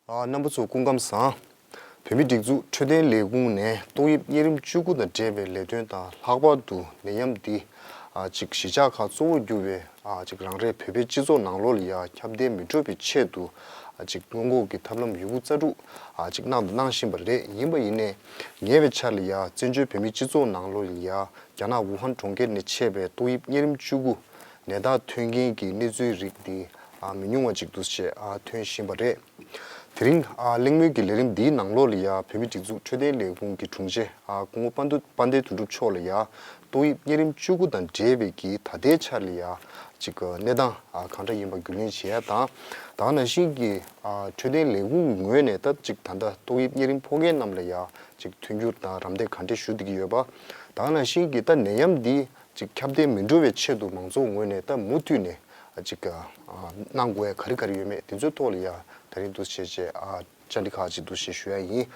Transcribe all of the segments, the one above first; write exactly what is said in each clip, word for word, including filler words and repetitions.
ཨ། རྣམ་པ་ཚོ་སྐུ་ཁམས་བཟང་། བོད་མིའི་སྒྲིག་འཛུགས་འཕྲོད་བསྟེན་ལས་ཁུངས་ནས་ཏོག་དབྱིབས་གཉན་རིམས་བཅུ་དགུ་དང་འབྲེལ་བའི་ལས་དོན་དང་། ལྷག་པར་དུ་ནད་ཡམས་འདི་ཨ་ཅིག་གཞིས་ཆགས་ཁག་གཙོ་བོར་གྱུར་བའི་ཨ་ཅིག་རང་རེའི་བོད་པའི་སྤྱི་ཚོགས་ནང་ལོགས་ལ་ཡ་ཁྱབ་གདལ་མི་འགྲོ་བའི་ཆེད་དུ་ཨ་ཅིག་སྔོན་འགོག་གི་ཐབས་ལམ་ཡོད་རྒུ་རྩལ་སྤྲུགས་ཨ་ཅིག་གནང་དང་གནང་བཞིན་པ་རེད། ཡིན་པ་ཡིན་ནའི་ཉེ་བའི་ཆར་ལ་ཡ་བཙན་བྱོལ་བོད་མིའི་སྤྱི་ཚོགས་ནང་ལོགས་ལ་ཡ་རྒྱ་ནག་ཝུ་ཧན་གྲོང་ཁྱེར་ནས་མཆེད་པའི་ཏོག་དབྱིབས་གཉན་རིམས་བཅུ་དགུ་ནད་རྟགས་ཐོན་མཁན་གྱི་གནས་ཚུལ་རིགས་འདི་ཨ་མི་ཉུང་བ་ཅིག་འདུག་སེ་ཨ་ཐོན་བཞིན་པ་རེད། དེ་རིང་ཨ་གླེང་མོལ་གྱི་ལས་རིམ་འདིའི་ནང་ལོགས་ལ་ཡ་བོད་མིའི་སྒྲིག་འཛུགས་འཕྲོད་བསྟེན་ལས་ཁུངས་ཀྱི་དྲུང་ཆེ་ཨ་སྐུ་ངོ་དཔལ་ལྡན་དོན་གྲུབ་མཆོག་ལ་ཡ་ཏོག་དབྱིབས་གཉན་རིམས་བཅུ་དགུ་དང་འབྲེལ་བའི་གི་ད་ལྟའི་ཆར་ལ་ཡ་ཅིག་གནས་སྟངས་ཨ་གང་འདྲ་ཡིན་པ་རྒྱུས་ལོན་བྱེད་ཡ་དང་། ད་ག་ནང་བཞིན་གྱི་ཨ་འཕྲོད་བསྟེན་ལས་ཁུངས་ངོས་ནས་ད་ཅིག་ད་ལྟ་ཏོག་དབྱིབས་གཉན་རིམས་ཕོག་མཁན་རྣམས་ལ་ཡ་ཅིག་མཐུན་འགྱུར་དང་རམ་འདེགས་ག་འདྲས་ཞུ་བསྡད་ཀྱི་ཡོད་པ། ད་ག་ནང་བཞིན་གྱི་ད་ནད་ཡམས་འདི་ཅིག་ཁྱབ་གདལ་མི་འགྲོ་བའི་ཆེད་དུ་མང་ཚོགས་ངོས་ནས་ད་མུ་མཐུད་ནས་ཨ་ཅིག་ཨ་གནང་དགོས་ཡ་ག་རེ་ག་རེ་ཡོད་མེད་དེ་ཚོའི་ཐོག་ལ་ཡ་ད་རིང་འདུག་སེ་བྱས་བྱས་ཨ་བཅར་འདྲི་ཁག་ཅིག་འདུག་སེ་ཞུ་ཡ་ཡིན།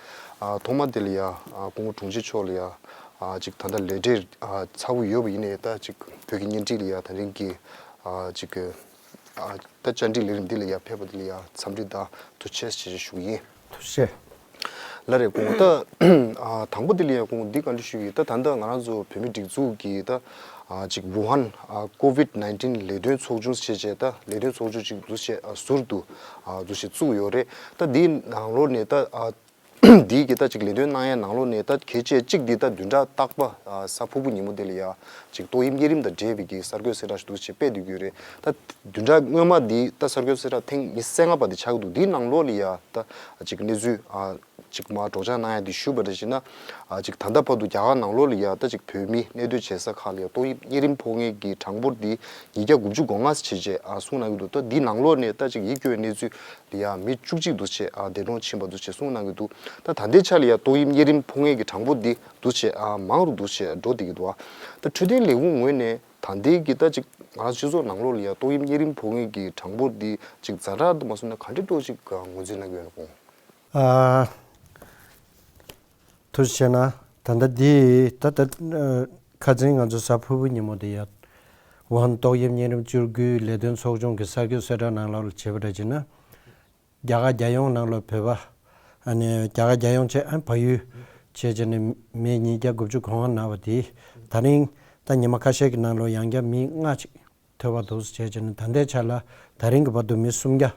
ཨ་ཐོག་མ་དེ་ལ་ཡ་ཨ་སྐུ་ངོ་དྲུང་ཆེ་མཆོག་ལ་ཡ་ཨ་ཅིག་ད་ལྟ་ལས་བྲེལ་ཨ་ཚ་པོ་ཡོད་པ་ཡིན་ནའི་ད་ཅིག་བོད་ཀྱི་བརྙན་འཕྲིན་ལ་ཡ་ད་རིང་གི་ཨ་ཅིག་གི་ཨ་ད་བཅར་འདྲི་ལས་རིམ་འདི་ལ་ཡ་ཕེབས་པ་དེ་ལ་ཡ་འཚམས་འདྲི་དང་ཐུགས་རྗེ་ཆེ་ཞེས་ཞུ་གི་ཡིན། ཐུགས་རྗེ་ཆེ། ལགས་རེད། སྐུ་ངོ་ད་ཨ་དང་པོ་དེ་ལ་ཡ་སྐུ་ངོ་འདི་བཀའ་འདྲི་ཞུ་གི་ཡིན། ད་ད་ལྟ་ང་རང་ཚོ་བོད་མིའི་སྒྲིག་འཛུགས་ཀྱི་ད་ཨ་ཅིག་ཝུ་ཧན་ཨ་ཀོ་ཝིད་ནའིན་ཊིན་ལས་དོན་ཚོགས་ཆུང་ཞེས་བྱས་ད་ལས་དོན་ཚོགས་ཆུང་ཅིག་འདུག་སེ་ཨ་ཟུར་དུ་ཨ་འདུག་སེ་བཙུགས་ཡོད་རེད། ད་འདིའི་ནང་ལོགས་ནས་ད་ཨ་འདིའི་གི་ད་ཅིག་ལས་དོན་གནང་ཡའི་ནང་ལོགས་ནས་ད་གལ་ཆེ་གཅིག་འདི་ད་བདུན་ཕྲག་རྟག་པ་ཨ་གཟའ་ཕུར་བུ་ཉིན་མོ་དེ་ལ་ཡ་ཅིག་ཏོག་དབྱིབས་གཉན་རིམས་དང་འབྲེལ་བའི་གི་གསར་འགོད་གསལ་བསྒྲགས་འདུག་སེ་སྤེལ་བསྡད་ཀྱི་ཡོད་རེད། ད་བདུན་ཕྲག་སྔོན་མ་འདི་ད་གསར་འགོད་གསལ་བསྒྲགས་ཐེངས་ཉི་ཤུ་རྩ་ལྔ་པ་འདི་ཆགས་ཀྱི་འདུག་འདིའི་ནང་ལོགས་ལ་ཡ་ད་ཅིག་གནས་ཚུལ་ཨ་ཅིག་མར་སྒྲོག་སྦྱང་གནང་ཡ་འདི་ཞུས་པ་འདྲ་ཞིག་ན། ཨ་ཅིག་ད་ལྟ་བར་དུ་རྒྱ་གར་ནང་ལོགས་ལ་ཡ་ད་ཅིག་བོད་མི་གནས་སྡོད་བྱེད་ས་ཁག་ལ་ཡ་ཏོག་དབྱིབས་གཉན་རིམས་ཕོག་མཁན་གྱི་གྲངས་འབོར་འདི་ཉིས་བརྒྱ་དགུ་བཅུ་གོ་ལྔ་ཙམ་བྱས་བྱས་ཨ་གསུངས་གནང་གི་འདུག་ད་འདིའི་ནང་ལོགས་ནས་ད་ཅིག་ཡིད་སྐྱོ་བའི་གནས་ཚུལ་ལ་ཡ་མི་བཅུ་གཅིག་འདུག་བྱས་ཨ་འདས་གྲོངས་ཕྱིན་པ་འདུག་བྱས་གསུངས་གནང་གི་འདུག་ད་ད་ལྟའི་ཆ་ལ་ཡ་ཏོག་དབྱིབས་གཉན་རིམས་ཕོག་མཁན་གྱི་གྲངས་འབོར་འདི་འདུག་བྱས་ཨ་མང་རུ་འདུག་བྱས་འགྲོ་བསྡད་ཀྱི་འདུག་ཨ་ད་འཕྲོད་བསྟེན་ལས་ཁུངས་ངོས་ནས་ད་ལྟའི་གི་ད་ཅིག་ང་རང་སྤྱི་ཚོགས་ནང་ལོགས་ལ་ཡ་ཏོག་དབྱིབས་གཉན་རིམས་ཕོག་མཁན་གྱི་གྲངས་འབོར་འདི་ཅིག་ཛ་དྲག་ཏུ་མ་སོང་ན་ག་འདྲ་འདྲ་ཅིག་ངོས་འཛིན་གནང་གི་ཡོད་ན་སྐུ་ངོ། ཨ། ཐུགས་རྗེ་ཆེ་གནང་། ད་ལྟ་འདི་ད་ལྟ་ཨ་ཁ་སང་ང་ཚོ་གཟའ་ཕུར་བུ་ཉིན་མོ་དེ་ཡ་ཝུ་ཧན་ཏོག་དབྱིབས་གཉན་རིམས་བཅུ་དགུའི་ལས་དོན་ཚོགས་ཆུང་གི་གསར་འགོད་གསལ་བསྒྲགས་ནང་ལོགས་ལ་བྱས་པ་འདྲ་བྱས་ན། རྒྱ་གར་རྒྱལ་ཡོངས་ནང་ལོགས་བོད་པ་ཨ་ནི་རྒྱ་གར་རྒྱལ་ཡོངས་བྱས་ཨ་བལ་ཡུལ་བྱས་བྱས་ནས་མི་ཉིས་བརྒྱ་དགུ་བཅུ་གོ་ལྔ་ན་བ་དེ་ད་རིང་ད་ཉི་མ་ཁ་ཤས་ཀྱི་ནང་ལོགས་ཡང་བསྐྱར་མི་ལྔ་ཅིག་ཐོན་པ་འདུག་ཟེར་བྱས་བྱས་ནས་ད་ལྟའི་ཆ་ལ་ད་རིང་གི་བར་དུ་མི་སུམ་བརྒྱ་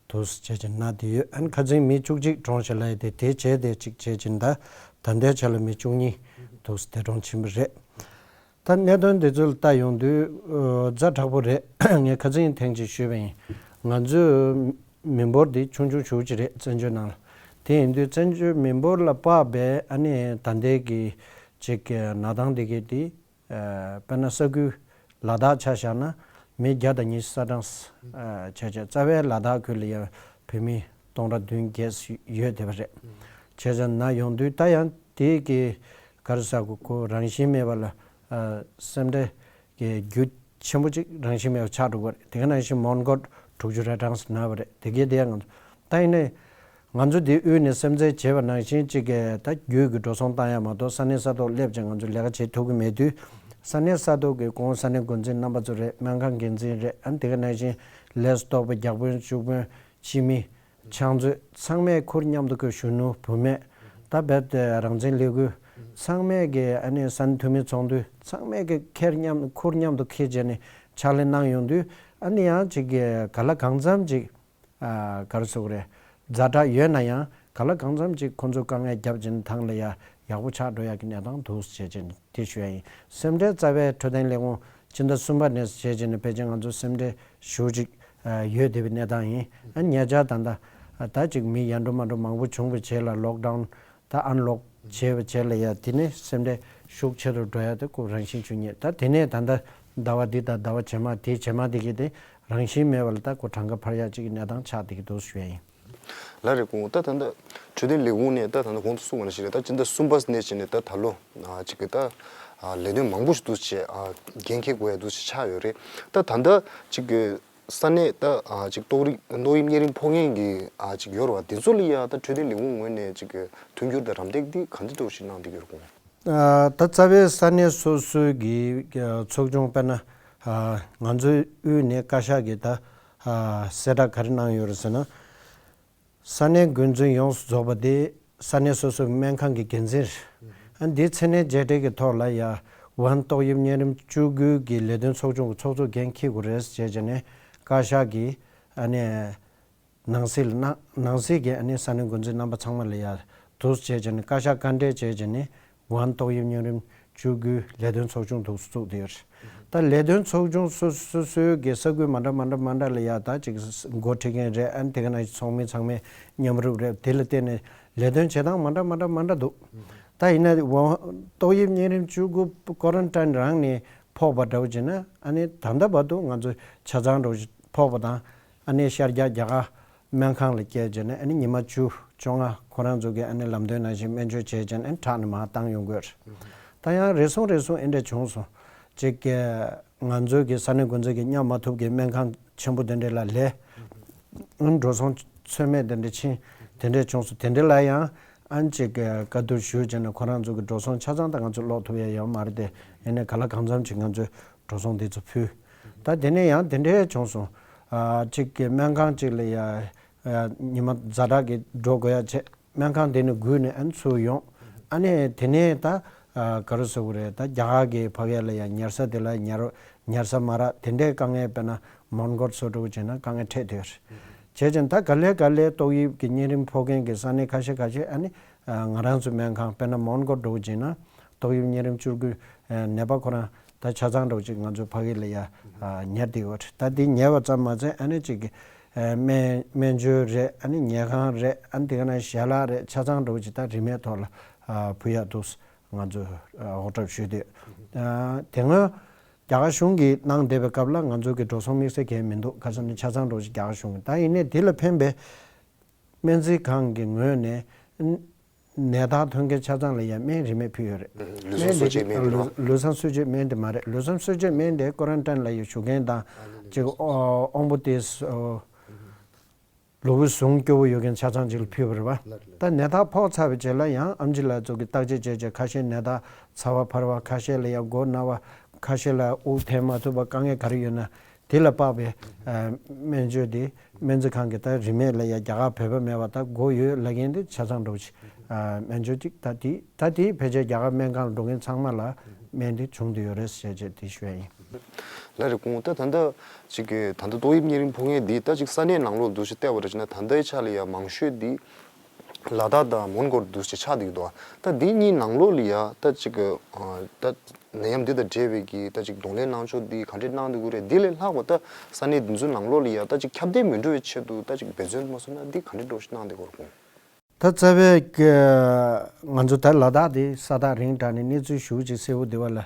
འདུག་ཟེར་བྱས་བྱས་ན་དེ་ཡོད། ཨ་ནི་ཁ་སང་མི་བཅུ་གཅིག་གྲོངས་ཤག་ལབ་ཡ་དེ་དེ་བྱས་དེ་གཅིག་བྱས་བྱས་ད་ད་ལྟའི་ཆ་ལ་མི་བཅུ་གཉིས་འདུག་ཟེར་དེ་གྲོངས་ཕྱིན་པ་རེད། ད་གནད་དོན་དེ་ཚོ་ལ་ལྟ་ཡོང་དུས་ཨ་ཛ་དྲག་པོ་རེད། ངས་ཁ་སང་ཐེངས་གཅིག་ཞུས་པ་ཡིན། ང་ཚོའི་མི་འབོར་དེ་ཆུང་ཆུང་ཞེ་པོ་ཅིག་རེད་བཙན་བྱོལ་ནང་ལ། དེ་ཡིན་དུས་བཙན་བྱོལ་མི་འབོར་ལ་དཔག་པའི་ཨ་ནི་ད་ལྟའི་གི་ཅིག་གི་གནས་སྟངས་དེ་གི་དེ། ཨ་དཔེར་ན་ས་ཁུལ་ལ་དྭགས་ཆ་བཞག་ན་མི་བརྒྱ་དང་ཉི་ཤུ་རྩ་གྲངས་ཨ་བྱས་བྱས་རྩ་བའི་ལ་དྭགས་ཁུལ་ལ་ཡང་བོད་མི་སྟོང་ཕྲག་བདུན་བརྒྱད་ཡོད་བསྡད་པ་རེད། བྱས་ཙང་ན་ཡོང་དུས་ད་ཡང་དེ་གི་ག་རེ་ཟེར་དགོས་ཁོ་རང་བཞིན་མེད་པ་ལ་ཨ་སེམས་ཁྲལ་གྱི་རྒྱུ་ཆེན་པོ་ཅིག་རང་བཞིན་མེད་པ་ཆགས་འགྲོ་གི་རེད། དེ་ག་ནང་བཞིན་མོན་གྷོ་དྲུག་ཅུ་རེ་གྲངས་ན་བ་རེད། དེ་གའི་དེ་ཡང་ང་ཚོ་ད་ཡིན་ནའི་ང་ཚོ་འདི་དབུས་ནས་སེམས་ཁྲལ་བྱས་པ་ནང་བཞིན་གཅིག་གི་ད་རྒྱུད་ཀྱི་འགྲོ་སོང་བཏང་ཡ་མ་གཏོགས་ས་གནས་ས་ཐོག་སླེབས་ཀྱང་ང་ཚོ་ལས་ཀ་བྱེད་ཐུབ་ཀྱི་མེད་དུས། ས་གནས་ས་ཐོག་གི་གོང་ས་གནས་འགོ་འཛིན་རྣམ་པ་ཚོ་རེད། སྨན་ཁང་འགན་འཛིན་རེད། ཨ་ནི་དེ་ག་ནང་བཞིན་ལས་སུ་གཏོགས་པའི་བརྒྱ་དཔོན་བཅུ་དཔོན་སྤྱི་མི་ཕྱག་མཛོད་ཚང་མས་ཁུར་མཉམ་དུ་ཁུར་གཞོན་ནུ་བུད་མེད་ད་རྦད་དེ་རང་བཙན་ལས་འགུལ་ཚང་མས་ཀྱི་ཨ་ནི་ས་གནས་འཐུས་མི་ཚོགས་འདུ་ཚང་མས་ཀྱི་ཁེར་མཉམ་ཁུར་མཉམ་དུ་ཁེར་བྱས་ནས་ཕྱག་ལས་གནང་ཡོང་དུས་ཨ་ནི་ཡང་གཅིག་གི་ག་ལ་གང་འཚམ་ཅིག་ཨ་ག་རེ་ཟེར་དགོས་རེད། ཛ་དྲག་ཡོད་ན་ཡང་ག་ལ་གང་འཚམ་ཅིག་ཁོང་ཚོས་དཀའ་ངལ་བརྒྱབ་བྱས་ནས་ཐང་ལ་ཡ་ཡག་པོ་ཆགས་འགྲོ་ཡག་གི་གནས་སྟངས་འདུག་ཟེར་བྱས་ནས་དེ་ཞུ་ཡ་ཡིན། སེམས་ཁྲལ་རྩ་བའི་འཕྲོད་བསྟེན་ལས་ཁུངས་སྤྱི་ཟླ་གསུམ་པ་ནས་བྱས་བྱས་ནས་ཕལ་ཆེར་ང་ཚོ་སེམས་ཁྲལ་ཞེ་པོ་ཅིག་ཨ་ཡོད་བསྡད་པའི་གནས་སྟངས་ཡིན། ཨ་ཉེ་ཆར་ད་ལྟ་ཨ་ད་ཅིག་མི་ཡར་འགྲོ་མར་འགྲོ་མང་པོ་བྱུང་བའི་རྗེས་ལ་ལོག་ཌའུན་ད་ཨན་ལོག་བྱས་པའི་རྗེས་ལ་ཡ་དེ་ནས་སེམས་ཁྲལ་ཤུགས་ཆེ་རུ་འགྲོ་ཡ་དེ་ཁོ་རང་བཞིན་ཆོས་ཉིད། ད་དེ་ནས་ད་ལྟ་ཟླ་བ་འདི་དང་ཟླ་བ་རྗེས་མ་དེའི་རྗེས་མ་དེ་གི་དེ་རང་བཞིན་མེད་པ་ལ་ད་ཁོ་གྲངས་ཀ་འཕར་ཡག་ཅིག་གི་གནས་སྟངས་ཆགས་བསྡད་ཀྱི་འདུག་ཞུ་ཡ་ཡིན། ལགས་རེད། སྐུ་ངོ་ད་ད་ལྟ་འཕྲོད་བསྟེན་ལས་ཁུངས་ནས་ད་ད་ལྟ་གོང་དུ་གསུངས་པ་ནང་བཞིན་རེད། ད་སྤྱི་ཟླ་གསུམ་པ་ནས་བྱས་ནས་ད་ད་ལོ་ཨ་ཅིག་གི་ད་ཨ་ལས་དོན་མང་པོ་ཞིག་འདུག་བྱས་ཨ་འགན་འཁྱེར་དགོས་ཡ་འདུག་བྱས་ཆགས་ཡོད་རེད། ད་ད་ལྟ་ཅིག་གི་ས་གནས་ད་ཨ་ཅིག་ཏོག་རིགས་ཏོག་དབྱིབས་གཉན་རིམས་ཕོག་མཁན་གྱི་ཨ་ཅིག་ཡོད་རེད་བ། དེ་ཚོ་ལ་ཡ་ད་འཕྲོད་བསྟེན་ལས་ཁུངས་ངོས་ནས་ཅིག་གི་མཐུན་འགྱུར་དང་རམ་འདེགས་འདི་ག་འདྲ་འདྲ་བོ་ཞིག་གནང་བསྡད་ཀྱི་ཡོད་རེད་སྐུ་ངོ། ཨ་ད་རྩ་བའི་ས་གནས་སོ་སོའི་གི་ཨ་ཚོགས་ཆུང་དཔེར་ན་ཨ་ང་ཚོའི་དབུས་ནས་བཀའ་ཤག་གིས་ད་ཨ་གསལ་བསྒྲགས་ག་རེ་གནང་ཡོད་རེད་ཟེར་ན། ས་གནས་འགོ་འཛིན་ཡོངས་སུ་རྫོགས་པ་དེ་ས་གནས་སོ་སོའི་སྨན་ཁང་གི་འགན་འཛིན་རེད། ཨ་འདིའི་མཚན་གནས་རྗེས་དྲན་གྱི་ཐོག་ལ་ཡ་ཝན་ཏོག་དབྱིབས་གཉན་རིམས་བཅུ་དགུ་གི་ལས་དོན་ཚོགས་ཆུང་གི་ཚོགས་གཙོ་འགན་འཁྱེར་དགོས་རེད་ཅེས་བྱས་ནས་བཀའ་ཤག་གིས་ཨ་ནི་ནང་སྲིད་ལ་གནང་། ནང་སྲིད་ཀྱིས་ཨ་ནི་ས་གནས་འགོ་འཛིན་རྣམ་པ་ཚང་མ་ལ་ཡ་འདུག་ཅེས་བྱས་ནས་བཀའ་ཤག་བཀའ་འབྲེལ་བྱས་བྱས་ནས་ཝན་ཏོག་དབྱིབས་གཉན་རིམས་བཅུ་དགུའི་ལས་དོན་ཚོགས་ཆུང་འདུག་བཙུགས་བསྡད་ཡོད་རེད། ད་ལས་དོན་ཚོགས་ཆུང་སོ་སོ་སོའི་གི་ས་ཁུལ་མ་འདྲ་མ་འདྲ་མ་འདྲ་ལ་ཡ་ད་ཅིག་འགོ་ཁྲིད་མཁན་རེད། ཨ་ནི་དེ་ག་ནང་བཞིན་ཚོགས་མི་ཚང་མས་མཉམ་རུབ་རེད། དེ་ལ་བརྟེན་ནས་ལས་དོན་བྱེད་སྟངས་མ་འདྲ་མ་འདྲ་མ་འདྲ་འདུག་ད་ཡིན་ན་ཝན་ཏོག་དབྱིབས་གཉན་རིམས་བཅུ་དགུ་ཀོ་རན་ཊིན་རང་ནས་ཕོག་པ་འདྲ་བོ་བྱས་ན་ཨ་ནི་ད་ལྟ་བར་དུ་ང་ཚོ་ཆ་ཚང་འདྲ་བོ་ཞིག་ཕོག་པ་དང་། ཨ་ནི་ཤར་རྒྱག་རྒྱ་གར་སྨན་ཁང་ལ་བསྐྱལ་བྱས་ནས་ཨ་ནི་ཉི་མ་བཅུ་བཅོ་ལྔ་ཁོ་རང་ཚོ་གིས་ཨ་ནི་ལམ་སྟོན་ནང་བཞིན་སྨན་བཅོས་བྱས་བྱས་ནས་ཨ་ནི་དྲག་ནས་མར་བཏང་ཡོང་གི་ཡོད་རེད། ད་ཡང་རེ་ཟུང་རེ་ཟུང་ཨེ་འདྲ་བྱུང་སོང་། ཅིག་གི་ང་ཚོའི་གི་ས་གནས་འགོ་འཛིན་གྱིས་མཉམ་མ་ཐུབ་ཀྱི་སྨན་ཁང་ཆེན་པོ་དེ་འདྲ་ལ་ལས་ཨ་ནི་འགྲོ་སོང་ཚོད་མེད་དེ་འདྲ་ཕྱིན་དེ་འདྲ་བྱུང་སོང་། དེ་འདྲ་ལ་ཡང་ཨ་ནི་ཅིག་གི་བཀའ་བསྡུར་ཞུས་བྱས་ནས་ཁོ་རང་ཚོ་གི་འགྲོ་སོང་ཆ་ཚང་ད་ང་ཚོ་སློག་ཐུབ་ཡ་ཡོད་མ་རེད་དེ། ཡིན་ནའི་ག་ལ་གང་འཚམ་ཅིག་ང་ཚོས་འགྲོ་སོང་དེ་ཚོ་ཕུལ། ད་དེ་ནས་ཡང་དེ་འདྲའི་བྱུང་སོང་། ཨ་གཅིག་གི་སྨན་ཁང་གཅིག་ལ་ཡ་ཨ་ཉི་མ་ཛ་དྲག་གི་འགྲོ་དགོས་ཡ་བྱས། སྨན་ཁང་དེ་ནས་སྒུག་ནས་ཨ་ནི་ཚུར་ཡོང་། ཨ་ནི་དེ་ནས་ད་ཨ་ག་རེ་ཟེར་དགོས་རེད། ད་རྒྱ་གར་གྱི་ཕ་གི་ལ་ཡ་ཉལ་ས་དེ་ལ་ཉལ་ཉལ་ས་མ་རག་དེ་འདྲའི་དཀའ་ངལ། དཔེར་ན་མོན་གྷོ་སོགས་འདྲ་བོ་བྱས་ན་དཀའ་ངལ་འཕྲད་བསྡད་ཡོད་རེད། བྱས་ཙང་ད་ག་ལེ་ག་ལེ་ཏོག་དབྱིབས་ཀྱི་གཉན་རིམས་ཕོག་མཁན་གྱི་ས་གནས་ཁ་ཤས་ཁ་ཤས་ཨ་ནི་ཨ་ང་རང་ཚོའི་སྨན་ཁང་དཔེར་ན་མོན་གྷོ་འདྲ་བོ་བྱས་ན་ཏོག་དབྱིབས་གཉན་རིམས་བཅུ་དགུ་ཨ་ནད་པ་ཁོ་རང་ད་ཆ་ཚང་འདྲ་བོ་ཅིག་ང་ཚོའི་ཕ་གི་ལ་ཡ་ཨ་ཉར་བསྡད་ཡོད་རེད། ད་འདི་ཉར་བ་ཙམ་མ་ཟད་ཨ་ནི་ཅིག་གི་ཨ་སྨན་སྨན་བཅོས་རེད། ཨ་ནི་ཉལ་ཁང་རེད། ཨ་ནི་དེ་ག་ནང་ཞལ་ལག་རེད། ཆ་ཚང་འདྲ་བོ་ཅིག་ད་རིན་མེད་ཐོག་ལ་ཨ་ཕུལ་ཡག་འདུག་ང་ཚོས་ཨ་དབུ་ཁྲིད་ཞུས་ཏེ། ཨ་དེ་སྔོན་རྒྱ་གར་གཞུང་གིས་གནང་བསྡད་པའི་སྐབས་ལ་ང་ཚོ་གི་འགྲོ་སོང་དམིགས་བསལ་གང་ཡང་མི་འདུག་ག་ཟེར་ན་ཆ་ཚང་འདྲ་བོ་ཅིག་རྒྱ་གར་གཞུང་གིས། ད་ཡིན་ནའི་དེ་ལ་ཕན་པའི་སྨན་རྩིས་ཁང་གི་ངོས་ནས་ནད་རྟགས་ཐོན་མཁན་ཆ་ཚང་ལ་ཡང་སྨན་རིན་མེད་ཕུལ་ཡོད་རེད། ལུས་ཟུངས་གསོ་བཅོས་སྨན་དེ་རེད་བ། ལུས་ལུས་ཟུངས་གསོ་བཅོས་སྨན་དེ་མ་རེད། ལུས་ཟུངས་གསོ་བཅོས་སྨན་དེ་ཀོ་རན་ཊིན་ལ་ཡོད་བཞུགས་མཁན་དང་ཅིག་དབང་པོ་དེ་ལུས་པོ་ཟུངས་སྐྱོ་བོ་ཡོད་མཁན་ཆ་ཚང་ཅིག་ལ་ཕུལ་བ་རེད་བ། ད་ནད་རྟགས་ཕོག་ཚར་བའི་རྗེས་ལ་ཡང་ཨེམ་ཆི་ལགས་ཚོ་གིས་བརྟག་དཔྱད་བྱས་བྱས་ཁ་ཤས་ནད་རྟགས་ཚ་བ་འཕར་བ། ཁ་ཤས་ལ་ཡང་མགོ་ན་བ། ཁ་ཤས་ལ་དབུགས་འཐེན་མ་ཐུབ་པ། དཀའ་ངལ་ག་རེ་ཡོད་ན་དེ་ལ་དཔག་པའི་ཨ་སྨན་བཅོས་དེ་སྨན་རྩིས་ཁང་གིས་ད་རིན་མེད་ལ་ཡ་རྒྱ་གར་བོད་པ་མེད་པ་ད་དགོས་ཡོད་ལབ་མཁན་དེ་ཆ་ཚང་འདྲ་བོ་ཅིག་ཨ་སྨན་བཅོས་ཅིག་ད་དེ་ད་དེ་ཕལ་ཆེར་རྒྱ་གར་སྨན་ཁང་ལ་འགྲོ་མཁན་ཚང་མ་ལ་སྨན་དེ་བྱུང་བསྡད་ཡོད་རེད་ཟེར་བྱས་དེ་ཞུ་ཡ་ཡིན། ལགས་རེད། ཁོང་ད་ད་ལྟ་ཅིག་གི་ད་ལྟ་ཏོག་དབྱིབས་གཉན་རིམས་ཕོག་མཁན་འདི་ད་ཅིག་ས་གནས་ནང་ལོགས་འདུག་ཅིག་བལྟས་པ་འདྲ་བྱས་ན་ད་ལྟའི་ཆ་ལ་ཡ་མང་ཤོས་འདི་ལ་དྭགས་དང་མོན་གྷོར་འདུག་ཅིག་ཆགས་བསྡད་ཀྱི་འདུག་ད་འདི་གཉིས་ནང་ལོགས་ལ་ཡ་ད་ཅིག་གི་ཨ་ད་ནད་ཡམས་འདི་དང་འབྲེལ་བའི་གི་ད་ཅིག་གདོང་ལེན་གནང་ཕྱོགས་འདི་ག་འདྲས་གནང་བསྡད་ཀྱི་རེད། འདི་ལས་ལྷག་པ་ད་ས་གནས་འདི་ཚོའི་ནང་ལོགས་ལ་ཡ་ད་ཅིག་ཁྱབ་གདལ་མི་འགྲོ་བའི་ཆེད་དུ་ད་ཅིག་འབད་བརྩོན་མ་སོང་ན་འདི་ག་འདྲས་འགྲོ་ཞིག་གནང་བསྡད་ཀྱི་རེད་ཁོང་། ད་རྩ་བའི་གི་ང་ཚོ་ད་ལ་དྭགས་དེ་ས་ཐག་རིང་དྲགས་ནས་གནས་ཚུལ་ཞེ་པོ་ཅིག་གསལ་པོ་འདི་བ་ལ་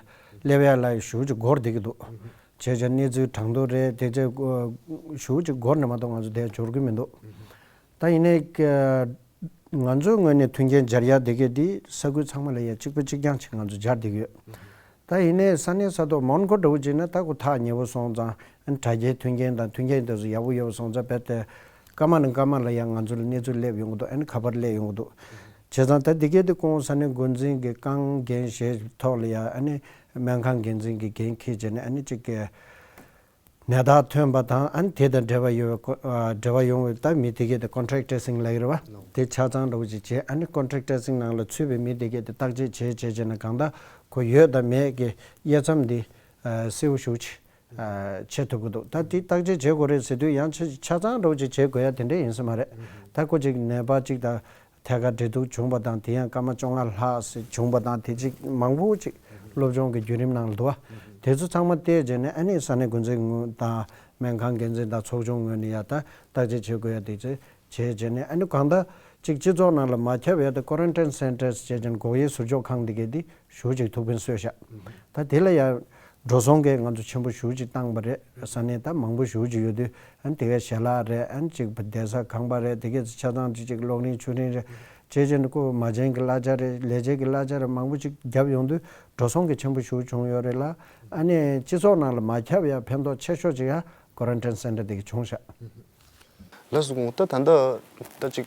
སླེབས་ཡ་ལ་ཞེ་པོ་ཅིག་འགོར་བསྡད་ཀྱི་འདུག་བྱས་ཙང་གནས་ཚུལ་གྲངས་ཐོ་རེད་དེ་ཚོ་ཞེ་པོ་ཅིག་འགོར་ནས་མ་གཏོགས་ང་ཚོ་དེ་འབྱོར་གྱི་མི་འདུག་ད་ཡིན་ནའི་ང་ཚོའི་ངོས་ནས་མཐུན་རྐྱེན་སྦྱར་ཡ་དེ་གས་དེ་ས་ཁུལ་ཚང་མ་ལ་ཡ་གཅིག་པ་གཅིག་རྐྱང་ཅིག་ང་ཚོ་སྦྱར་བསྡད་ཀྱི་ཡོད། ད་ཡིན་ནའི་ས་གནས་ས་ཐོག་མོན་གྷོ་འདྲ་བོ་བྱས་ན་ད་ཁོ་ཐག་ཉེ་བོ་སོང་ཙང་དྲ་རྒྱའི་མཐུན་རྐྱེན་དང་མཐུན་རྐྱེན་དེ་ཚོ་ཡག་པོ་ཡོད་པ་སོང་ཙང་རྦད་དེ་སྐར་མ་ནས་སྐར་མ་ལ་ཡང་ང་ཚོ་ལ་གནས་ཚུལ་སླེབས་ཡོང་གི་འདུག་ཨ་ནི་ཁ་པར་སླེབས་ཡོང་གི་འདུག་བྱས་ཙང་ད་འདི་གས་དེ་ཁོང་ས་གནས་འགོ་འཛིན་གྱི་རྐང་འགན་བཞེས་ཐོག་ལ་ཡང་ཨ་ནི་སྨན་ཁང་འགན་འཛིན་གྱི་འགན་འཁྱེར་བྱས་ནས་ཨ་ནི་གཅིག་གི་ནད་རྟགས་ཐོན་པ་དང་ཨ་ནི་དེ་དང་འབྲེལ་བ་ཡོད་པའི་ཀོ་ཨ་འབྲེལ་བ་ཡོང་བའི་ད་མི་དེ་གས་དེ་ཀོན་ཊེག་ཊེ་སིང་ལབ་ཀྱི་རེད་བ། དེ་ཆ་ཚང་འདྲ་བོ་ཅིག་བྱས། ཨ་ནི་ཀོན་ཊེག་ཊེ་སིང་ནང་ལ་ཚུད་པའི་མི་དེ་གས་དེ་བརྟག་དཔྱད་བྱས་བྱས་བྱས་ནས་གང་ལྟར་ཁོ་ཡོད་དང་མེད་ཀྱི་དབྱེ་མཚམས་འདི་ཨ་གསལ་པོ་ཞེ་པོ་ཅིག་ཨ་བྱེད་ཐུབ་ཀྱི་འདུག་ད་དེ་བརྟག་དཔྱད་བྱེད་དགོས་རེད་ཟེར་དུས་ཡང་ཆ་ཆ་ཚང་འདྲ་བོ་ཅིག་བྱེད་དགོས་ཡ་དེ་འདྲ་ཡིན་ས་མ་རེད། ད་ཁོ་ཅིག་ནད་པ་ཅིག་དང་ཐད་ཀར་འབྲེལ་གཏུག་བྱུང་བ་དང་དེ་ཡང་སྐར་མ་བཅོ་ལྔ་ལྷག་ཙམ་བྱུང་བ་དང་དེ་ཅིག་མང་པོ་ཅིག་སློབ་སྦྱོང་གི་བརྒྱུད་རིམ་ནང་ལ་འདུག་བ། དེ་ཚོ་ཚང་མ་བལྟས་རྗེས་ནས་ཨ་ནི་ས་གནས་འགོ་འཛིན་དང་སྨན་ཁང་འགན་འཛིན་དང་ཚོགས་ཆུང་ངོས་ནས་ཡ་ད་བརྟག་དཔྱད་བྱེད་དགོས་ཡ་དེ་ཚོ་བྱས་རྗེས་ནས་ཨ་ནི་གང་ལྟར་ཅིག་སྤྱི་ཚོགས་ནང་ལ་མ་ཁྱབ་ཡ་དེ་ཀོ་རན་ཊིན་སེན་ཊར་ཟེར་བྱས་ནས་འགོག་དབྱེ་ཟུར་འཇོག་ཁང་འདི་གས་འདི་ཞེ་པོ་ཅིག་ཐུགས་ཕན་གསོས་ཤག་ད་དེ་ལ་ཡང་འགྲོ་སོང་གས་ང་ཚོ་ཆེན་པོ་ཞེ་པོ་ཅིག་བཏང་པ་རེད། ས་གནས་ད་མང་པོ་ཞེ་པོ་ཅིག་ཡོད་དུས་ཨ་ནི་དེ་གའི་ཞལ་ལག་རེད། ཨ་ནི་ཅིག་བསྡད་ས་ཁང་པ་རེད། དེ་གས་ཆ་ཚང་ཅིག་ཅིག་གློག་རིན་ཆུ་རིན་རེད། བྱས་ཙང་ཁོ་མ་བྱན་གྱི་གླ་ཆ་རེད། ལས་བྱེད་ཀྱི་གླ་ཆ་རེད། མང་པོ་ཅིག་བརྒྱབ་ཡོང་དུས་འགྲོ་སོང་གི་ཆེན་པོ་ཞེ་པོ་བྱུང་ཡོད་རེད་ལ། ཨ་ནི་སྤྱི་ཚོགས་ནང་ལ་མ་ཁྱབ་ཡ་ཕན་ཐོགས་ཆེ་ཤོས་ཅིག་ཡ་ཀོ་རན་ཊིན་སེན་ཊར་དེ་གས་བྱུང་ཤག་ལགས་སོ། ཁོང་ད་ད་ལྟ་ད་ཅིག་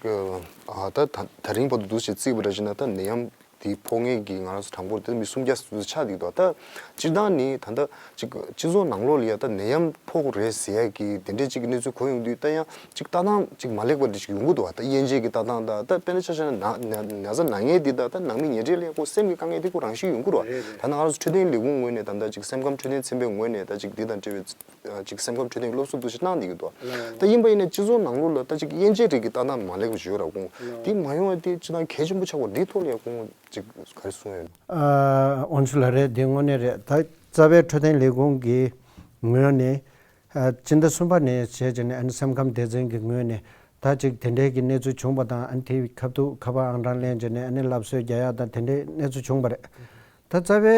ཨ་ད་ད་ད་རིང་བར་དུ་འདུག་ཅེས་བརྩིས་པ་འདྲ་ཞིག་ན་ད་ནད་ཡམས་ དེ་ཕོག་མཁན་གྱི་ང་རང་ཚོ་གྲངས་འབོར་དེ་མི་སུམ་བརྒྱ་ཙམ་ཆགས་བསྡད་འདུག་ད་སྤྱིར་བཏང་ནི་ད་ལྟ་ཅིག་སྤྱི་ཚོགས་ནང་ལོགས་ལ་ཡ་ད་ནད་ཡམས་ཕོག་རེད་ཟེར་ཡ་གི་དེ་འདྲའི་ཅིག་གནས་ཚུལ་གོ་ཡོང་དུས། ད་ཡང་ཅིག་ལྟ་སྟངས་ཅིག་མ་ལེགས་པ་འདི་ཅིག་ཡོང་གི་འདུག་བ། ད་དབྱེ་འབྱེད་ཀྱི་ལྟ་སྟངས་དང་། ད་དཔེར་ན་ཆ་བཞག་ན་ན་ན་ན་ཚ་ན་མཁན་འདི་དང་ད་ནང་མི་ཉེ་འབྲེལ་ལ་ཡ་ཁོ་སེམས་ཀྱི་དཀའ་ངལ་འདི་ཁོ་རང་བཞིན་ཡོང་གི་རེད་བ། རེད་རེད། ད་ནང་ང་ཚོ་འཕྲོད་བསྟེན་ལས་ཁུངས་ངོས་ནས་ད་ལྟ་ཅིག་སེམས་ཁམས་འཕྲོད་བསྟེན་ཚན་པའི་ངོས་ནས་ད་ཅིག་འདི་དང་འབྲེལ་བའི་ཅིག་སེམས་ཁམས་འཕྲོད་བསྟེན་སློབ་གསོ་འདུ་ཤེས་གནང་བསྡད་ཀྱི་འདུག་ད་ཡིན་པ་ཡིན་ན་སྤྱི་ཚོགས་ནང་ལོགས་ལ་ད་ཅིག་དབྱེ་འབྱེད་རིགས་ཀྱི་ལྟ་སྟངས་མ་ལེགས་པ་ཞིག་ཡོད་ར། ཁོང་འདི་མ་ཡོང་བ་དེ་སྤྱིར་བཏང་གལ་ཆེན་པོ་ཆགས་པ་འདིའི་ཐོག་ལ་ཡ་ཁོང་ཅིག་ག་རེ་གསུངས་ཡོད། ཨ་དབང་ཕྱུག་ལགས་རེད། འདི་དངོས་གནས་རེད། ད་རྩ་བའི་འཕྲོད་བསྟེན་ལས་ཁུངས་ཀྱི་ངོས་ནས་ཨ་སྤྱི་ཟླ་གསུམ་པ་ནས་བྱས་བྱས་ནས་ཨ་ནི་སེམས་ཁམས་སྡེ་ཚན་གྱི་ངོས་ནས་ད་ཅིག་དེ་འདྲའི་གི་གནས་ཚུལ་བྱུང་པ་དང་། ཨ་ནི་དེའི་ཁ་ཐུག་ཁ་པར་ཨང་གྲངས་ལེན་བྱས་ནས་ཨ་ནི་སླར་གསོ་རྒྱག་ཡ་དང་དེ་འདྲའི་གནས་ཚུལ་བྱུང་པ་རེད། ད་རྩ་བའི་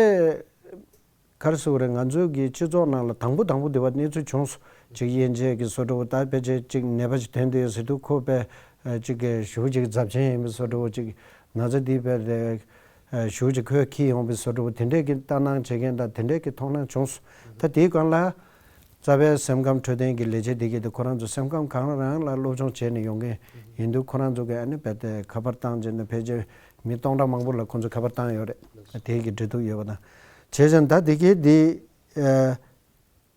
ག་རེ་ཟེར་དགོས་རེད། ང་ཚོའི་གི་སྤྱི་ཚོགས་ནང་ལ་དང་པོ་དང་པོ་དེ་བ་གནས་ཚུལ་བྱུང་སོང་། ཅིག་དབྱེ་འབྱེད་ཀྱི་བཟོ་འདྲ་བོ། ད་ཕལ་ཆེར་ཅིག་ནད་པ་ཞིག་ཐོན་དུས་ཟེར་དུས་ཁོ་དཔེ་ཨ་ཅིག་གི་ཞེ་པོ་ཅིག་རྫབ་ཆེན་ཡིན་པའི་བཟོ་འདྲ་བོ། ཅིག་ན་ཚ་འདི་དཔེ་རེ་ཨ་ཞེ་པོ་ཅིག་ཁོས་འཁྱེར་ཡོང་པའི་བཟོ་འདྲ་བོ། དེ་འདྲས་ཀྱི་ལྟ་སྣང་བྱེད་མཁན་དང་དེ་འདྲས་ཀྱི་མཐོང་སྣང་བྱུང་སོང་། ད་དེའི་སྒང་ལ་རྩ་བའི་སེམས་ཁམས་འཕྲོད་བསྟེན་གྱི་ལས་བྱེད་འདི་གས་དེ་ཁོ་རང་ཚོ་སེམས་ཁམས་གང་རང་ལ་སློབ་སྦྱོང་བྱས་ནས་ཡོང་མཁན་ཡིན་དུས། ཁོ་རང་ཚོ་གི་ཨ་ནི་རྦད་དེ་ཁ་པར་བཏང་བྱས་ནས་ཕལ་ཆེར་མི་སྟོང་ཕྲག་མང་པོ་ལ་ཁོ་ཚོས་ཁ་པར་བཏང་ཡོད་རེད། དེའི་གི་འབྲེལ་གཏུག་ཡོད་པ་དང་། བྱས་ཙང་ད་འདི་གས་འདི་ཨ་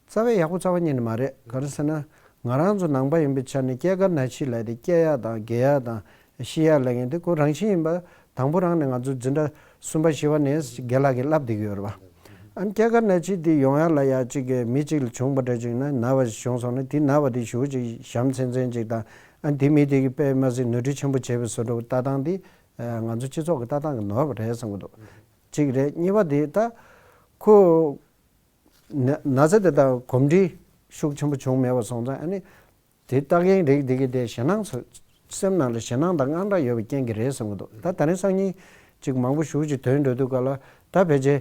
རྩ་བའི་ཡག་པོ་རྩ་བ་ཉིད་ནས་མ་རེད། ག་རེ་ཟེར་ན་ང་རང་ཚོ་ནང་པ་ཡིན་པའི་ཆ་ནས་སྐྱེས་སྐར་ན་འཆི་ལབ་དེ་སྐྱེ་ཡག་དང་རྒས་ཡག་དང་ཤི་ཡག་ལབ་མཁན་དེ་ཁོ་རང་བཞིན་ཡིན་པ། དང་པོ་རང་ནས་ང་ཚོ་འཛིན་གྲྭ་གསུམ་པ་བཞི་པ་ནས་རྒན་ལགས་ཀྱིས་བསླབ་བསྡད་ཀྱི་ཡོད་རེད་པ། ཨ་ནི་སྐྱེས་སྐར་ན་འཆི་དེ་ཡོང་ཡག་ལ་ཡ་གཅིག་གི་མི་གཅིག་ལ་བྱུང་པ་འདྲ་ཅིག་ན་ན་བ་ཞིག་བྱུང་སོང་ན། དེ་ན་བ་དེ་ཞེ་པོ་ཅིག་ཞུམ་ཚན་ཚན་ཅིག་དང་། ཨ་ནི་དེ་མི་དེ་གིས་དཔེ་མ་སྲིད་ནོར་འཁྲུལ་ཆེན་པོ་བྱས་པའི་བཟོ་འདྲ་བོ་ལྟ་སྟངས་དེ་ཨ་ང་ཚོ་སྤྱི་ཚོགས་ཀྱི་ལྟ་སྟངས་ཀྱི་ནོར་བ་རེད་བསམ་གྱི་འདུག་གཅིག་རེད། གཉིས་པ་དེ་ད་ཁོ་ན་ན་ཚ་དེ་དག་གོམས་འདྲིས་ཤུགས་ཆེན་པོ་བྱུང་མེད་པ་སོང་ཙང་། ཨ་ནི་དེ་ལྟ་མཁན་རིགས་དེ་གི་དེ་ཞེད་སྣང་ཚོ་སེམས་ནང་ལ་ཞེད་སྣང་དང་དངངས་སྐྲག་ཡོད་པའི་རྐྱེན་གྱིས་རེད་བསམ་གྱི་འདུག་ད་དེ་རིང་སང་ཉིན་ཅིག་མང་པོ་ཞེ་པོ་ཅིག་ཐོན་འགྲོ་དུས་སྐབས་ལ། ད་ཕལ་ཆེར་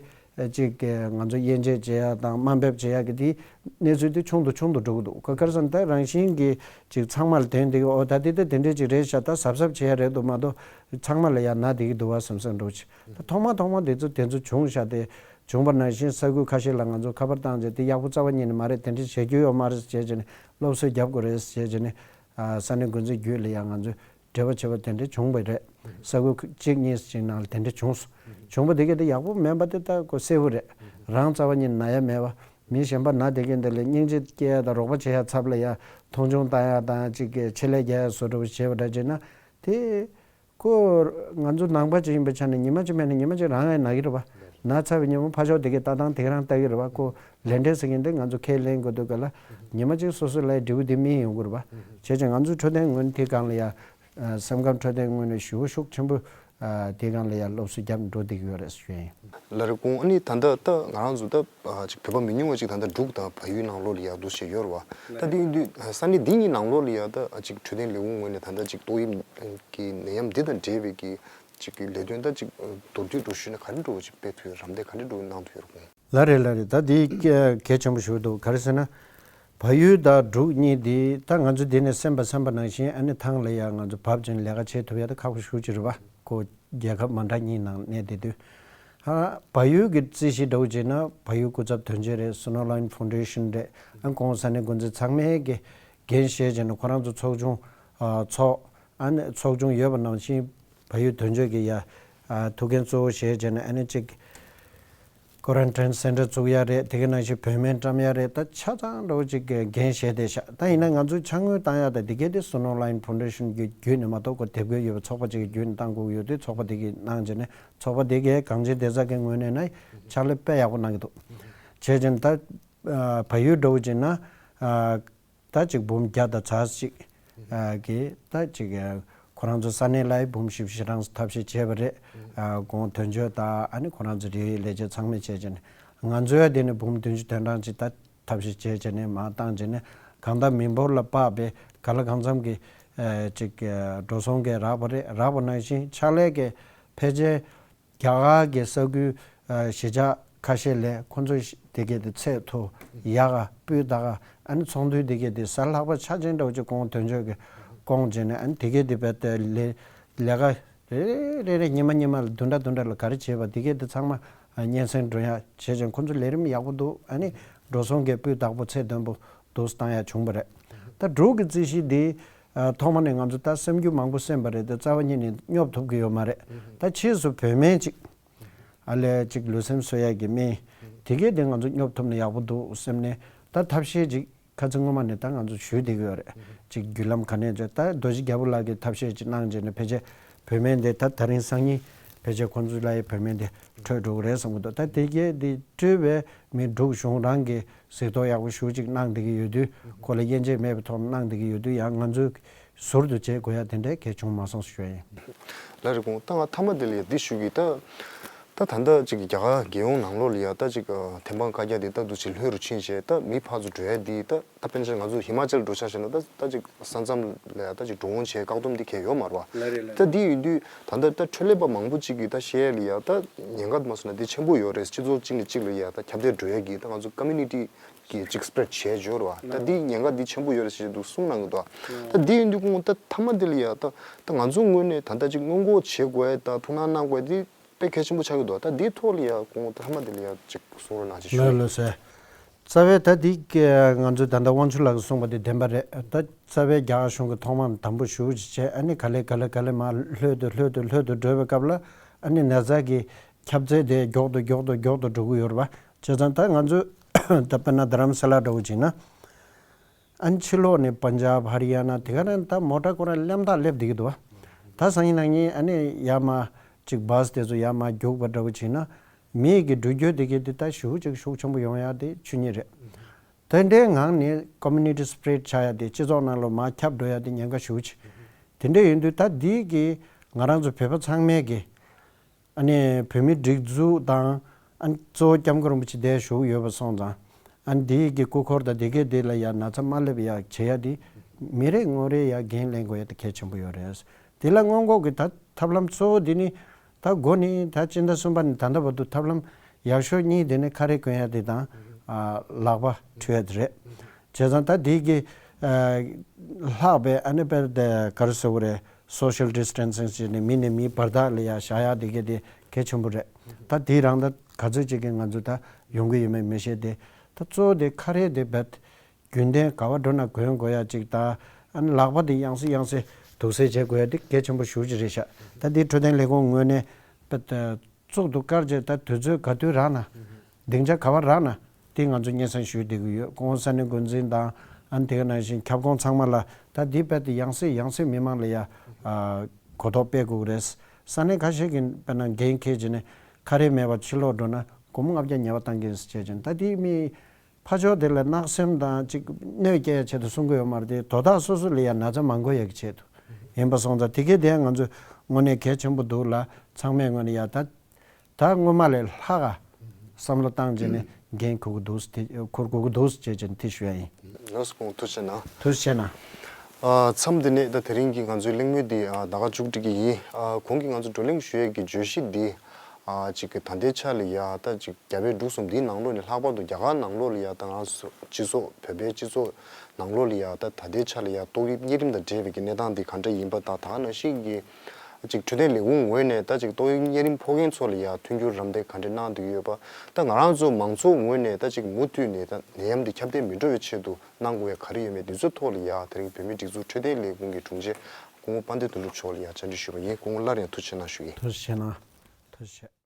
ཅིག་ང་ཚོ་དབྱེ་འབྱེད་བྱེད་ཡ་དང་དམའ་འབེབས་བྱེད་ཡ་གི་དེ་གནས་ཚུལ་དེ་ཆུང་དུ་ཆུང་དུ་འགྲོ་གི་འདུག་ག་ག་རེ་ཟེར་ན་ད་རང་བཞིན་གྱིས་ཅིག་ཚང་མ་ལ་ཐོན་དེ་གི། ཨོ་ད་དེ་ད་དེ་འདྲས་ཅིག་རེད་ཤག་ད་གཟབ་གཟབ་བྱེད་ཡ་རེད་འདུག་མ་གཏོགས་ཚང་མ་ལ་ཡ་ན་དེ་གི་འདུག་བ་བསམ་བསམ་འགྲོ་ཅིག་ད་ཐོག་མ་ཐོག་མ་དེ་ཚོ་དེ་ཚོ་བྱུང་ཤག་དེ་བྱུང་བ་ནང་བཞིན་ས་ཁུལ་ཁ་ཤས་ལ་ང་ཚོ་ཁ་པར་བཏང་རྗེས་དེ་ཡག་པོ་རྩ་བ་ཉིད་ནས་མ་རེད། དེ་འདྲ་བྱེད་རྒྱུ་ཡོད་མ་རེད་ཟེར་བྱས་ནས་སློབ་གསོ་རྒྱབ་དགོས་རེད་ཟེར་བྱས་ནས་ཨ་ས་གནས་འགོ་འཛིན་བརྒྱུད་ལ་ཡང་ང་ཚོས་འབྲེལ་བ་བྱས་པ་དེ་འདྲ་བྱུང་བ་རེད། ས་ཁུལ་གཅིག་གཉིས་ཤིག་ནང་ལ་དེ་འདྲ་བྱུང་སོང་། བྱུང་བ་དེ་གས་དེ་ཡག་པོ་མིན་པ་དེ་ད་ཁོ་གསལ་པོ་རེད། རང་རྩ་བ་ཉིད་ན་ཡ་མེད་པ། མི་གཞན་པ་ན་དེ་གས་འདི་ལ་སྙིང་རྗེ་སྐྱེ་ཡ་དང་རོགས་པ་བྱེད་ཡ་ཚབ་ལ་ཡ་མཐོང་ཆུང་བཏང་ཡ་དང་། ཅིག་གི་ཆེད་ལས་རྒྱག་ཡ་བཟོ་འདྲ་བོ་བྱས་པ་འདྲ་བྱས་ན་དེ། ཁོ་ང་ཚོ་ནང་པ་ཅིག་ཡིན་པའི་ཆ་ནས་ཉི་མ་གཅིག་མེད་ན་ཉི་མ་གཅིག་རང་ཡང་ན་གི་རེད་པ། ན་ཚར་བའི་ཉིན་མོ་ཕར་ཕྱོགས་དེ་གའི་ལྟ་སྟངས་དེ་ག་རང་ལྟ་གི་རེད་པ། ཁོ་ལས་འབྲས་ཟེར་མཁན་དེ་ང་ཚོ་ཁས་ལེན་དགོས་དུས་ག་ལ་ཉི་མ་གཅིག་སོ་སོ་ལ་འབྲས་བུ་དེ་སྨིན་ཡོང་གི་རེད་པ། བྱས་ཙང་ང་ཚོ་འཕྲོད་བསྟེན་ངོས་ནས་དེ་སྒང་ལ་ཡ་སེམས་ཁམས་འཕྲོད་བསྟེན་ངོས་ནས་ཞེ་པོ་ཤུགས་ཆེན་པོ་དེ་སྒང་ལ་ཡ་སློབ་གསོ་བརྒྱབ་འགྲོ་བསྡད་ཀྱི་ཡོད་རེད་ཞུ་ཡིན། ལགས་རེད། ཁོང་ཨ་ནི་ད་ལྟ་ད་ང་རང་ཚོ་ད། ཨ་ཅིག་བོད་པ་མི་ཉུང་བ་ཅིག་ད་ལྟ་འབྲུག་དང་བལ་ཡུལ་ནང་ལོགས་ལ་ཡ་འདུག་བྱས་ཡོད་རེད་བ། ད་དེ་ཡིན་དུས་ས་གནས་འདི་གཉིས་ནང་ལོགས་ལ་ཡ་ད་ཨ་ཅིག་འཕྲོད་བསྟེན་ལས་ཁུངས་ངོས་ནས་ད་ལྟ་ཅིག་ཏོག་དབྱིབས་ཀྱི་ནད་ཡམས་འདི་དང་འབྲེལ་བའི་གི་ཅིག་གི་ལས་དོན་ད་ཅིག་མདོར་བསྡུས་འགྲོ་ཞུས་ན་ག་འདྲ་འདྲ་བོ་ཅིག་སྤེལ་ཐུབ་ཡོད། རམ་འདེགས་ག་འདྲ་འདྲ་བོ་གནང་ཐུབ་ཡོད་རེད་ཁོང་། ལགས་རེད། ལགས་རེད། ད་འདི་གལ་ཆེན་པོ་ཞིག་འདུག་ག་རེ་ཟེར་ན། བལ་ཡུལ་དང་འབྲུག་གཉིས་འདི་ད་ང་ཚོ་འདི་ནས་གསན་པ་གསན་པ་ནང་བཞིན་ཨ་ནི་ཐང་ལ་ཡ་ང་ཚོ་བབས་ཅིང་ལས་ཀ་བྱེད་ཐུབ་ཡ་ད་ཁག་པོ་ཞེ་པོ་ཅིག་རེད་བ། ཁོ་རྒྱལ་ཁབ་མ་འདྲ་གཉིས་ནང་གནས་བསྡད་དུས། ཨ་བལ་ཡུལ་གྱི་རྩིས་གཞི་འདྲ་བོ་བྱས་ན་བལ་ཡུལ་སྐུ་ཚབ་དོན་གཅོད་རེད། Snow Line Foundation རེད། ཨ་ཁོང་ས་གནས་འགོ་འཛིན་ཚང་མས་ཀྱི་འགན་བཞེས་བྱས་ནས་ཁོ་རང་ཚོ་ཚོགས་ཆུང་ཨ་ཚོགས། ཨ་ནི་ཚོགས་ཆུང་ཡོད་པ་ནང་བཞིན་བལ་ཡུལ་དོན་གཅོད་ཀྱི་ཡ་ཨ་ཐུགས་འགན་གཙོ་བོ་བཞེས་བྱས་ནས་ཨ་ནི་གཅིག Quarantine Center བཙུགས་ཡ་རེད། དེ་ག་ནང་བཞིན་བོད་སྨན་བཀྲམ་ཡ་རེད། ད་ཆ་ཚང་འདྲ་བོ་ཅིག་གི་འགན་བཞེས་བསྡད་ཤག་ད་ཡིན་ན་ང་ཚོས་ཕྱག་དངུལ་བཏང་ཡ་ད་དེ་གས་དེ་Snow Line Foundation གི་བརྒྱུད་ནས་མ་གཏོགས་ཁོ་དེབ་འགོད་ཡོད་པའི་ཚོགས་པ་ཅིག་གི་བརྒྱུད་ནས་བཏང་དགོས་ཀྱི་ཡོད་དུས་ཚོགས་པ་དེ་གིས་གནང་བྱས་ནས་ཚོགས་པ་དེ་གས་གངས་ཅན་བདེ་རྩ་གི་ངོས་ནས་ན་ཕྱག་ལས་དཔེ་ཡག་པོ་གནང་གི་འདུག་བྱས་ཙང་ད་ཨ་བལ་ཡུལ་འདྲ་བོ་ཅིག་ན་ཨ་ད་ཅིག་འབུམ་བརྒྱ་དང་ཚར་གཅིག་ཨ་གི་ད་ཅིག་ཨ་ཁོ་རང་ཚོ་ས་གནས་ལ་འབུམ་བཞི་བཅུ་ཞེ་གྲངས་ཐབས་ཤེས་བྱས་པ་རེད། ཨ་ཁོང་དོན་གཅོད་དང་ཨ་ནི་ཁོ་རང་ཚོ་རིགས་ལས་བྱེད་ཚང་མས་བྱས་བྱས་ནས་ང་ཚོའི་དེ་ནས་འབུམ་བདུན་ཅུ་དོན་གྲངས་ཅིག་ད་ཐབས་ཤེས་བྱས་བྱས་ནས་མར་བཏང་བྱས་ནས་གང་ལྟར་མི་འབོར་ལ་དཔག་པའི་གང་ལ་གང་འཚམ་གྱི་ཨ་ཅིག་ཨ་འགྲོ་སོང་གི་རག་པ་རེད། རག་པ་ནང་བཞིན་ཕྱག་ལས་ཀྱི་ཕལ་ཆེར་རྒྱ་གར་གྱི་ས་ཁུལ་ཨ་གཞིས་ཆགས་ཁ་ཤས་ལ་ཁོ་ཚོ་དེ་གས་དེ་ཚད་མཐོ་ཡག་ག་སྤུས་དག་ག་ཨ་ནི་ཚོགས་འདུ་དེ་གས་དེ་གཟའ་ལྷག་པ་འཆར་ཅན་འདྲ་བོ་ཅིག་ཁོང་དོན་གཅོད་ཀྱིས་བསྐོངས་བྱས་ནས་ཨ་ནི་དེ་གས་དེ་བས་ཏེ་ལས་ལས་ཀ་རེ་རེ་རེ་རེ་ཉི་མ་ཉི་མ་ལ་བདུན་ཕྲག་བདུན་ཕྲག་ལ་ག་རེ་བྱས་པ་དེ་གས་དེ་ཚང་མ་སྙན་སེང་སྒྲོན་ཡ་བྱས་ཅིང་ཁོ་ཚོ་ལས་རིམ་ཡག་པོ་འདུག་ཨ་ནི་འགྲོ་སོང་གི་སྤུས་དག་པོ་ཚད་ལྡན་པོ་འདུག་བཏང་ཡ་བྱུང་བ་རེད། ད་འབྲུག་གི་རྩིས་གཞི་འདི་ ཨ་ཐོག་མ་ནས་ང་ཚོ་ད་སེམས་རྒྱུད་མང་པོ་སེམས་པ་རེད་དེ་རྩ་བ་ཉིད་ནས་སྙོབ་ཐུབ་ཀྱི་ཡོད་མ་རེད། ད་ཕྱིས་སུ་བོད་སྨན་ཅིག་ཨ་ལས་ཅིག་ལུས་སེམས་གསོ་ཡག་གི་སྨན་དེ་གས་དེ་ང་ཚོ་སྙོབ་ཐུབ་ན་ཡག་པོ་འདུག་བསམ་ནས་ད་ཐབས་ཤེས་ཅིག་ཁ་ཚིག་སྔོན་མ་ནས་ད་ང་ཚོ་ཞུས་བསྡད་ཀྱི་ཡོད་རེད། ཅིག་བརྒྱུད་ལམ་ག་ནས་བྱས་ད་རྡོ་རྗེ་རྒྱལ་པོ་ལགས་ཀྱིས་ཐབས་ཤེས་ཅིག་གནང་བྱས་ནས་ཕལ་ཆེར་བོད་སྨན་དེ་ད་ད་རིང་སང་ཉིན་ཕལ་ཆེར་ཁོང་ཚོ་ལ་ཡི་བོད་སྨན་དེ་འཕྲོད་འགྲོ་གི་རེད་བསམ་གྱི་འདུག་ད་དེ་གས་དེ་སྤྲོད་པའི་མི་འབྲུག་གཞུང་རང་གིས་གཟིགས་རྟོག་ཡག་པོ་ཞུ་ཅིག་གནང་བསྡད་ཀྱི་ཡོད་དུས་ཁོ་ལ་དབྱེ་འབྱེད་མེད་པའི་ཐོག་ནས་གནང་བསྡད་ཀྱི་ཡོད་དུས་ཡང་ང་ཚོས་ཟུར་དུ་བྱེད་དགོས་ཡ་དེ་འདྲའི་གལ་བྱུང་མ་སོང་ཞུ་ཡ་ཡིན། ལགས་རེད། གོང་ད་ང་མཐའ་མ་དེ་ལ་ཡ་འདི་ཞུ་གི་ད། ད་ད་ལྟ་ཅིག་རྒྱ་གར་རྒྱལ་ཡོངས་ནང་ལོགས་ལ་ཡ་ད་ཅིག་ཨ་ཐེམ་སྤང་བཀའ་རྒྱ་དེ་ད་འདུག་ཅིག་ལྷོད་རུ་ཕྱིན་བྱས་ད་མི་ཕར་ཚུར་འགྲོ་ཡ་འདི་ད་ད་དཔེར་ན་ང་ཚོ་ཧི་མ་ཅལ་འགྲོ་ཆ་བཞག་ན་ད་ད་ཅིག་ས་མཚམས་ལ་ཡ་ད་ཅིག་འགྲོ་འོང་བྱས་བཀག་སྡོམ་འདི་གས་ཡོད་མ་རེད་བ། ལགས་རེད་ལགས་ད་རེད། འདི་ཡིན་དུས་ད་ལྟ་ད་འཕྲོད་ལས་པ་མང་པོ་ཅིག་གིས་ད་བཤད་ཡ་ལ་ཡ་ད་ཉེན་ཁ་མ་སོང་ན་འདི་ཆེན་པོ་ཡོད་རེད། སྤྱི་ཚོགས་གཅིག་ནས་གཅིག་ལ་ཡ་ད་ཁྱབ་གདལ་འགྲོ་ཡ་གི་ད་ང་ཚོ་ཀོ་མུ་ནི་ཊི་གི་ཅིག་སི་པི་རེ་ཌི་བྱས་འབྱོར་བ། ད་འདི་ཉེན་ཁ་འདི་ཆེན་པོ་ཡོད་རེད་ཟེར་འདུག་གསུངས་གནང་གི་འདུག་ད་འདི་ཡིན་དུས་གོང་ད་མཐའ་མ་འདི་ལ་ཡ་ད་ད་ང་ཚོ་ངོས་ནས་ད་ལྟ་ཅིག་སྔོན་འགོག་བྱེད་དགོས་ད་ཐུགས་སྣང་གནང་དགོས་འདི་དཔེ་གལ་ཆེན་པོ་ཆགས་ཀྱི་འདུག་ད་འདིའི་ཐོག་ལ་ཡ་གོང་ད་མཐའ་མ་འདི་ལ་ཡ་ཅིག་གསུང་རོགས་གནང་ཅིག་ཞུ། ལགས་ལགས་སེ། རྩ་བའི་ད་འདི་ང་ཚོས་ད་ལྟ་དབང་ཕྱུག་ལགས་ཀྱིས་གསུངས་པ་དེ་བདེན་པ་རེད། ད་རྩ་བའི་རྒྱ་གར་གཞུང་གིས་ཐོག་མར་དམ་པོ་ཞུ་བྱས་ཨ་ནི་ག་ལེ་ག་ལེ་ག་ལེ་མར་ལྷོད་དུ་ལྷོད་དུ་ལྷོད་དུ་འགྲོ་བའི་སྐབས་ལ་ཨ་ནི་ན་ཚ་གི་ཁྱབ་ཚད་དེ་མགྱོགས་དུ་མགྱོགས་དུ་མགྱོགས་དུ་འགྲོ་གི་ཡོད་རེད་པ། བྱས་ཙང་ད་ང་ཚོས་ད་དཔེར་ན་རྡ་རམ་ས་ལ་འདྲ་བོ་བྱས་ན། ཨ་ནི་ཕྱི་ལོགས་ནས་པན་ཇབ་ཧ་རི་ཡ་ན་དེ་ག་ནས་ད་མོ་ཊ་ཁོ་རང་གླེན་རྟགས་སླེབས་བསྡད་ཀྱི་འདུག་བ། ད་སང་ཉིན་གནངས་ཉིན་ཨ་ནི་ཡར་མར་ཅིག་བྷ་སི་དེ་ཚོ་ཡར་མར་རྒྱུག་པ་འདྲ་བོ་བྱས་ན་མི་གི་འགྲུལ་སྐྱོད་དེ་གའི་དེ་ད་ཞེ་པོ་ཅིག་ཤུགས་ཆེན་པོ་ཡོང་ཡ་དེ་ཆོས་ཉིད་རེད། དེ་འདྲའི་ངང་ནས་ཀོ་མུ་ནི་ཊི་སི་པི་རེ་ཌི་ཆགས་ཡ་དེ་སྤྱི་ཚོགས་ནང་ལ་མར་ཁྱབ་འགྲོ་ཡ་དེ་ཉེན་ཁ་ཞེ་པོ་ཅིག་དེ་འདྲ་ཡིན་དུས་ད་འདི་གི་ང་རང་ཚོ་བོད་པ་ཚང་མས་གི་ཨ་ནི་བོད་མིའི་སྒྲིག་འཛུགས་དང་ཨ་ནི་གཙོ་བོ་སྐྱབས་མགོན་རིན་པོ་ཆེ་འདིར་བཞུགས་ཡོད་པ་སོང་ཙང་ཨ་ནི་འདི་གི་སྐུ་འཁོར་དང་དེ་གའི་དེ་ལ་ཡ་ན་ཚ་མ་སླེབས་ཡ་བྱེད་ཡ་དེ་མི་རེ་ངོ་རེ་ཡ་འགན་ལེན་དགོས་ཡ་དེ་གལ་ཆེན་པོ་ཡོད་རེད། དེ་ལ་སྔོན་འགོག་གི་ད་ཐབས་ལམ་གཙོ་བོ་དེ་ནི་ད་འགོ་ནས་ད་སྤྱི་ཟླ་གསུམ་པ་ནས་ད་ལྟ་བར་དུ་ཐབས་ལམ་ཡག་ཤོས་གཉིས་དེ་ནི་ཁ་རས་གོན་ཡ་དེ་དང་ཨ་ལག་པ་འཁྲུ་ཡ་དེ་རེད། བྱས་ཙང་ད་དེ་གི་ཨ་ལྷག་པའི་ཨ་ནི་དཔེར་དེ་ག་རེ་ཟེར་དགོས་རེད། སོ་ཤལ་ཌི་སི་ཊན་སིང་ཟེར་ནས་མི་ནས་མི་བར་ཐག་ལ་ཡ་བཞག་ཡ་དེ་གའི་དེ་གལ་ཆེན་པོ་རེད། ད་དེ་རང་ད་ག་ཚོད་ཅིག་གིས་ང་ཚོ་ད་ཡོང་གི་ཡོད་མེད་མི་ཤེས་ཏེ། ད་གཙོ་བོ་དེ་ཁ་རས་དེ་རྦད་རྒྱུན་ལྡན་ག་བ་འགྲོ་ན་གོན་དགོས་ཡ་ཅིག་ད་ཨ་ནི་ལག་པ་དེ་ཡང་སེ་ཡང་སེ་དུག་སེལ་བྱེད་དགོས་ཡ་དེ་གལ་ཆེན་པོ་ཞེ་པོ་ཅིག་རེད་ཤག་ད་དེ་འཕྲོད་བསྟེན་ལས་ཁུངས་ངོས་ནས་རྦད་གཙུག་ཏུ་བཀར་བྱས་ད་དུས་ཚོད་ག་དུས་རག་ན། སྡིངས་ཆ་ག་བ་རག་ན་དེ་ང་ཚོ་སྙན་སེང་ཞུས་བསྡད་ཀྱི་ཡོད། གོང་ས་གནས་འགོ་འཛིན་དང་ཨ་ནི་དེ་ག་ནང་བཞིན་ཁྱབ་ཁོངས་ཚང་མ་ལ་ད་འདི་རྦད་དེ་ཡང་སེ་ཡང་སེ་མི་མང་ལ་ཡ་ཨ་གོ་རྟོགས་སྤེལ་དགོས་ཀྱི་རེད། ས་གནས་ཁ་ཤས་ཀྱིས་དཔེར་ན་འགན་འཁྱེར་བྱས་ནས་ཁ་རས་མེད་པར་ཕྱི་ལོགས་འགྲོ་ན་སྒོར་མོ་ལྔ་བརྒྱ་ཉེས་པ་བཏང་གི་ཡིན་ཟེར་བྱས་བྱས་ནས་ད་དེ་མི་ཕར་ཕྱོགས་དེ་ལ་གནག་སེམས་དང་ཅིག་གནོད་སྐྱེལ་ཡ་ཆེད་དུ་གསུང་གི་ཡོད་མ་རེད་དེ་དོ་བདག་སོ་སོ་ལ་ཡ་ན་ཚ་མ་འགོ་ཡ་གི་ཆེད་དུ་ཡིན་པ་སོང་ཙང་དེ་གའི་དེ་ང་ཚོ་དངོས་གནས་གལ་ཆེན་པོ་འདུག་ལ་ཚང་མས་དངོས་གནས་ཡ་ད། ད་སྔོན་མ་ལས་ལྷག་ག་བསམ་བློ་བཏང་བྱས་ནས་འགན་འཁུར་དགོས་འདུག་ཟེར་ཏེ་འཁུར་དགོས་ཀྱི་འདུག་ཟེར་བྱས་བྱས་ནས་དེ་ཞུ་ཡ་ཡིན། ལགས་སོ། ཁོང་ཐུགས་རྗེ་གནང་། ཐུགས་རྗེ་གནང་། ཨ་མཚམས་འདི་ནས་ད་དེ་རིང་གི་ང་ཚོའི་གླེང་མོལ་འདི་ཨ་ད་ག་མཇུག་སྒྲིལ་གྱི་ཡིན། ཨ་གོང་གི་ང་ཚོ་བགྲོ་གླེང་ཞུ་ཡས་ཀྱི་བརྗོད་གཞི་འདི་ཨ་ཅིག་གི་ད་ལྟའི་ཆ་ལ་ཡ་ད་ཅིག་རྒྱ་བལ་འབྲུག་གསུམ་འདིའི་ནང་ལོགས་ནས་ལྷག་པར་དུ་རྒྱ་གར་ནང་ལོགས་ལ་ཡ་ད་ང་ཚོ་སྤྱི་ཚོགས་བོད་པའི་སྤྱི་ཚོགས་ནང་ལོགས་ལ་ཡ་ད་ད་ལྟའི་ཆ་ལ་ཡ་ཏོག་དབྱིབས་གཉན་རིམས་དང་འབྲེལ་བའི་གི་གནས་སྟངས་འདི་ག་འདྲ་ཡིན་པ་དང་ད་ག་ནང་བཞིན་གྱི། ཅིག་འཕྲོད་བསྟེན་ལས་ཁུངས་ངོས་ནས་ད་ཅིག་ཏོག་དབྱིབས་གཉན་རིམས་ཕོག་མཁན་ཚོ་ལ་ཡ་མཐུན་འགྱུར་རམ་འདེགས་ག་འདྲ་གནང་བསྡད་ཡོད་པ། ད་ང་རང་ཚོ་མང་ཚོགས་ངོས་ནས་ད་ཅིག་མུ་མཐུད་ནས་ད་ནད་ཡམས་འདི་ཁྱབ་གདལ་མི་འགྲོ་བའི་ཆེད་དུ་གནང་དགོས་ཡ་ག་རེ་ཡོད་མེད་འདི་ཚོའི་ཐོག་ལ་ཡ་དེ་རིང་བོད་མིའི་སྒྲིག་འཛུགས་འཕྲོད་བསྟེན་ལས་ཁུངས་ཀྱི་དྲུང་ཆེ་སྐུ་ངོ་དཔལ་ལྡན་དོན་གྲུབ་མཆོག་ལ་ཡ་བཅར་འདྲི་ཞུས་པ་ཡིན། སྐུ་ངོ་སླར་ཡང་ཐུགས་རྗེ་གནང་ཞུ་གི་ཡིན། ཐུགས་རྗེ་གནང་། ཐུགས་རྗེ་ཆེ།